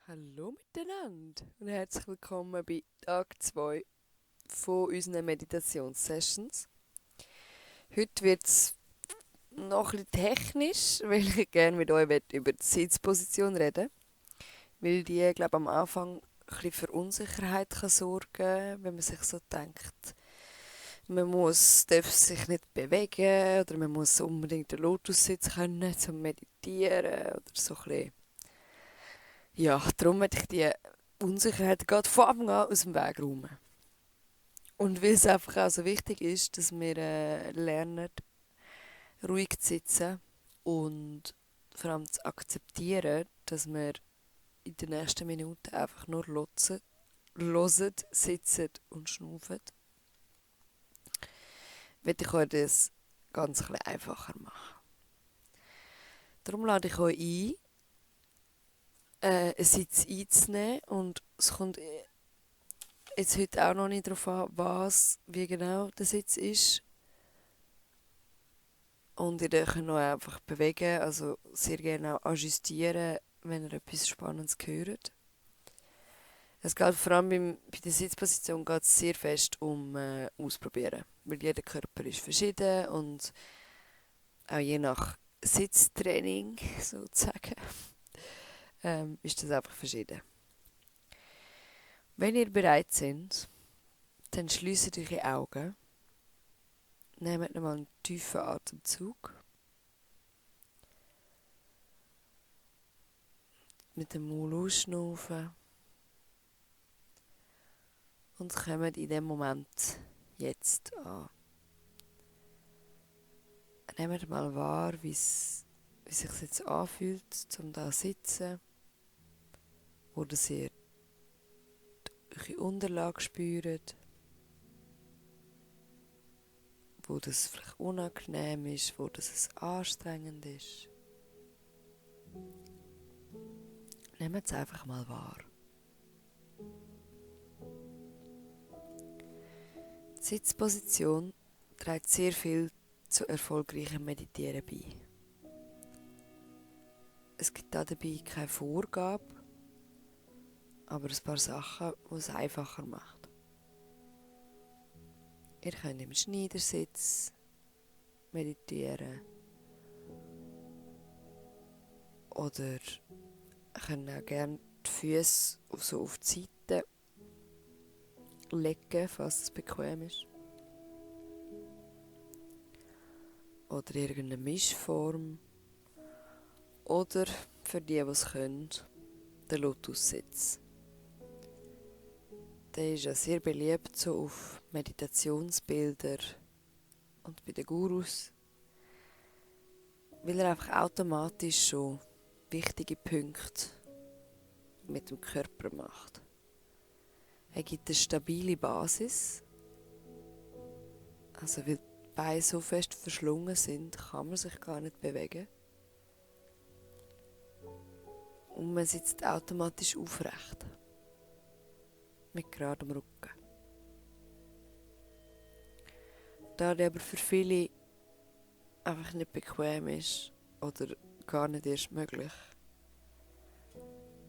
Hallo miteinander und herzlich willkommen bei Tag 2 von unseren Meditationssessions. Heute wird es noch ein bisschen technisch, weil ich gerne mit euch über die Sitzposition reden weil die, glaube am Anfang ein bisschen für Unsicherheit kann sorgen, wenn man sich so denkt, darf sich nicht bewegen oder man muss unbedingt den Lotussitz können zum Meditieren oder so ein bisschen. Ja, darum möchte ich die Unsicherheit gerade von Anfang an aus dem Weg räumen. Und weil es einfach auch so wichtig ist, dass wir lernen, ruhig zu sitzen und vor allem zu akzeptieren, dass wir in den nächsten Minuten einfach nur hören, sitzen und schnaufen, will ich euch das ganz ein bisschen einfacher machen. Darum lade ich euch ein, einen Sitz einzunehmen und es kommt jetzt heute auch noch nicht darauf an, wie genau der Sitz ist. Und ihr könnt auch einfach bewegen, also sehr gerne auch ajustieren, wenn ihr etwas Spannendes hört. Es geht vor allem bei der Sitzposition geht es sehr fest um Ausprobieren. Weil jeder Körper ist verschieden und auch je nach Sitztraining sozusagen ist das einfach verschieden. Wenn ihr bereit seid, dann schließt eure Augen. Nehmt nochmal einen tiefen Atemzug. Mit dem Mund ausschnaufen. Und kommt in dem Moment jetzt an. Nehmt mal wahr, wie sich jetzt anfühlt, um da zu sitzen. Oder ihr eure Unterlage spürt. Wo das vielleicht unangenehm ist, wo das anstrengend ist. Nehmt es einfach mal wahr. Die Sitzposition trägt sehr viel zu erfolgreichem Meditieren bei. Es gibt dabei keine Vorgabe, aber ein paar Sachen, die es einfacher macht. Ihr könnt im Schneidersitz meditieren oder könnt auch gerne die Füße so auf die Seite legen, falls es bequem ist. Oder irgendeine Mischform. Oder für die es können, der Lotussitz. Der ist ja sehr beliebt so auf Meditationsbilder und bei den Gurus, weil er einfach automatisch schon wichtige Punkte mit dem Körper macht. Er gibt eine stabile Basis, also weil die Beine so fest verschlungen sind, kann man sich gar nicht bewegen. Und man sitzt automatisch aufrecht, mit geradem Rücken. Da der aber für viele einfach nicht bequem ist oder gar nicht erst möglich.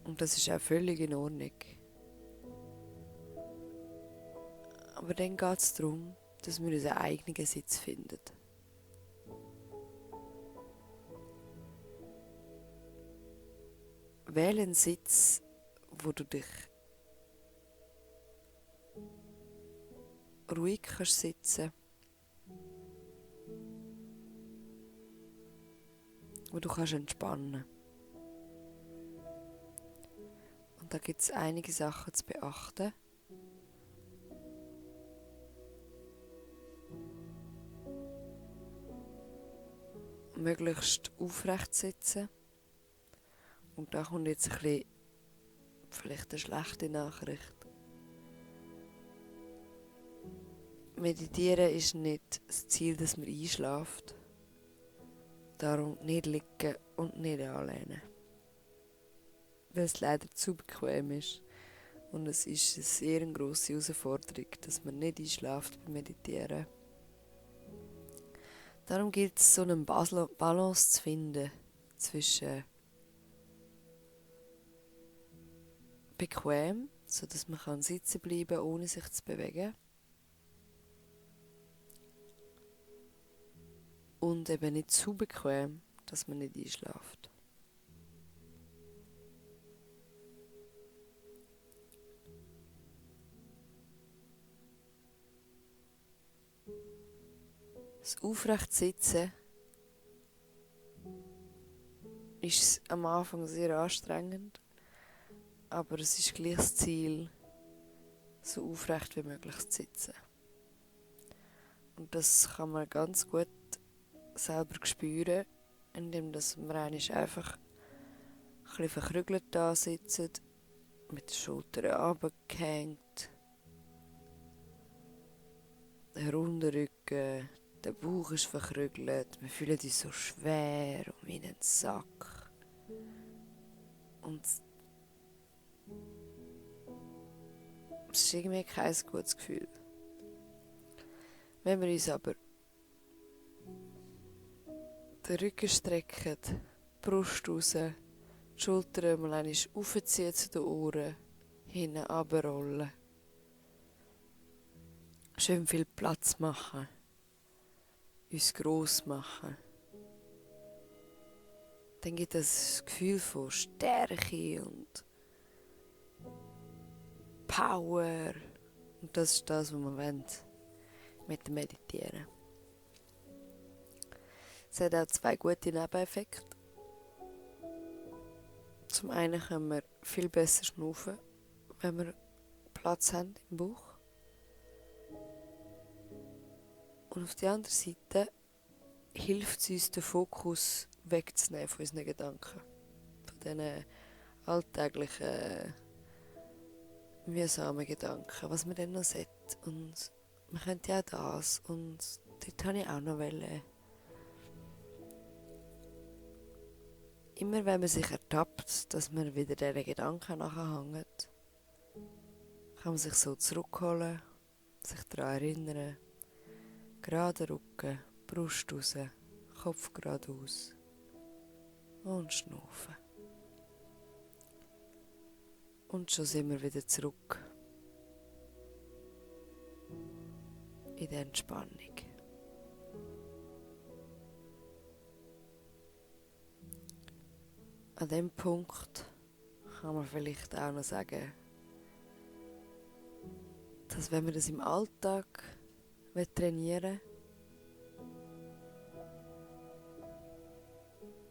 Und das ist auch völlig in Ordnung. Aber dann geht es darum, dass wir unseren eigenen Sitz finden. Wähle einen Sitz, wo du dich ruhig kannst sitzen, wo du kannst entspannen. Und da gibt es einige Sachen zu beachten. Möglichst aufrecht sitzen. Und da kommt jetzt ein bisschen, vielleicht eine schlechte Nachricht. Meditieren ist nicht das Ziel, dass man einschläft. Darum nicht liegen und nicht anlehnen. Weil es leider zu bequem ist. Und es ist eine sehr grosse Herausforderung, dass man nicht einschläft beim Meditieren. Darum gilt es, so eine Balance zu finden zwischen bequem, sodass man sitzen bleiben kann, ohne sich zu bewegen. Und eben nicht zu bequem, dass man nicht einschläft. Das Aufrechtsitzen ist am Anfang sehr anstrengend, aber es ist gleich das Ziel, so aufrecht wie möglich zu sitzen. Und das kann man ganz gut selber spüren, indem man einfach ein bisschen verkrügelt da sitzt, mit den Schultern runtergehängt, der runde Rücken, der Bauch ist verkrügelt, wir fühlen uns so schwer und wie einen Sack. Und es ist irgendwie kein gutes Gefühl. Wenn wir uns aber den Rücken strecken, die Brust raus, die Schultern mal einmal aufziehen zu den Ohren, hinten runterrollen, schön viel Platz machen, uns gross machen, dann gibt es das Gefühl von Stärke und Power. Und das ist das, was man will mit dem Meditieren. Es hat auch 2 gute Nebeneffekte. Zum einen können wir viel besser schnaufen, wenn wir Platz haben im Bauch. Und auf der anderen Seite hilft es uns, den Fokus wegzunehmen von unseren Gedanken. Von diesen alltäglichen, mühsamen Gedanken, was man dann noch sieht. Und man könnte ja auch das. Und dort wollte ich auch noch. Immer wenn man sich ertappt, dass man wieder diesen Gedanken nachhängt, kann man sich so zurückholen, sich daran erinnern, gerade Rücken, Brust raus, Kopf geradeaus und schnaufen. Und schon sind wir wieder zurück in der Entspannung. An diesem Punkt kann man vielleicht auch noch sagen, dass wenn man das im Alltag trainieren will,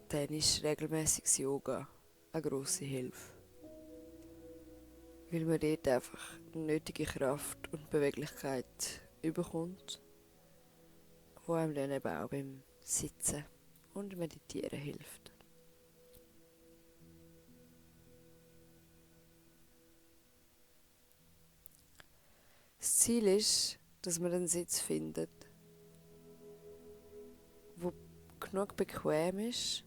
dann ist regelmäßiges Yoga eine grosse Hilfe. Weil man dort einfach nötige Kraft und Beweglichkeit überkommt, die einem dann eben auch beim Sitzen und Meditieren hilft. Das Ziel ist, dass man einen Sitz findet, der genug bequem ist,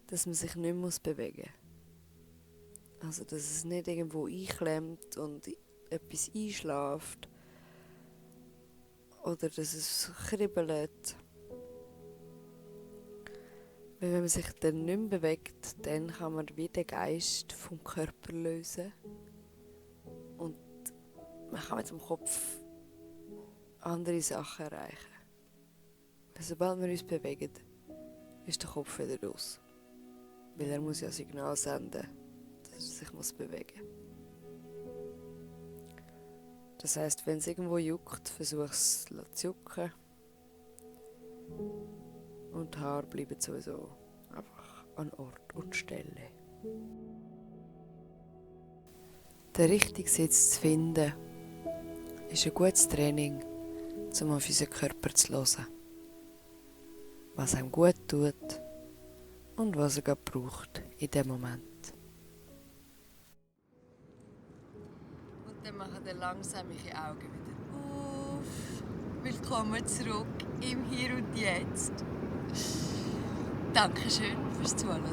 dass man sich nicht bewegen muss. Also, dass es nicht irgendwo einklemmt und etwas einschläft. Oder dass es kribbelt. Weil wenn man sich dann nicht mehr bewegt, dann kann man wie den Geist vom Körper lösen. Und man kann mit dem Kopf andere Sachen erreichen. Weil sobald wir uns bewegen, ist der Kopf wieder aus. Weil er muss ja ein Signal senden, dass er sich bewegen muss. Das heisst, wenn es irgendwo juckt, versuch es zu jucken. Und die Haare bleiben sowieso einfach an Ort und Stelle. Den richtigen Sitz zu finden, ist ein gutes Training, um auf unseren Körper zu hören. Was einem gut tut und was er gerade braucht in dem Moment. Und dann machen wir langsam meine Augen wieder auf. Willkommen zurück im Hier und Jetzt. Dankeschön fürs Zuhören.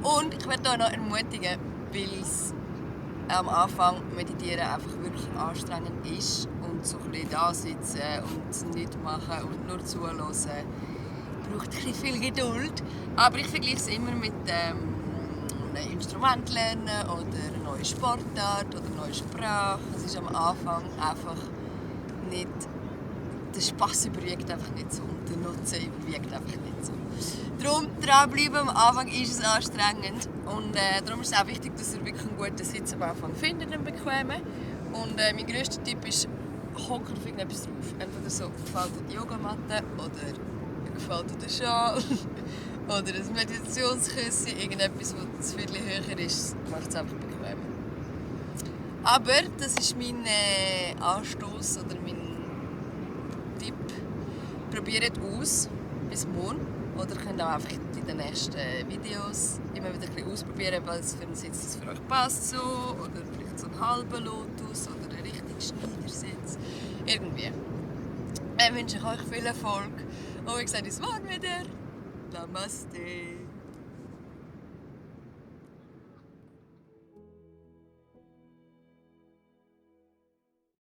Und ich werde hier noch ermutigen, weil es am Anfang Meditieren einfach wirklich anstrengend ist und so ein bisschen da sitzen und nichts machen und nur zuhören, braucht ein bisschen viel Geduld. Aber ich vergleiche es immer mit ein Instrument lernen oder eine neue Sportart oder eine neue Sprache. Es ist am Anfang einfach nicht... Der Spass überwiegt einfach nicht so und der Nutzen überwiegt einfach nicht so. Darum dranbleiben, am Anfang ist es anstrengend und darum ist es auch wichtig, dass ihr wirklich einen guten Sitz am Anfang findet, einen bequemen. Und mein grösster Tipp ist, hockt auf irgendetwas drauf. Entweder so gefällt dir die Yogamatte oder gefällt dir der Schal oder ein Meditationskissen, irgendetwas, das viel höher ist, macht es einfach bequem. Aber das ist mein Anstoß oder mein Tipp. Probiert aus bis morgen. Oder könnt auch einfach in den nächsten Videos immer wieder ein bisschen ausprobieren, was für ein Sitz das für euch passt. So. Oder vielleicht so einen halben Lotus oder einen richtigen Schneidersitz. Irgendwie. Ich wünsche euch viel Erfolg. Und wie gesagt, bis morgen wieder. Namaste.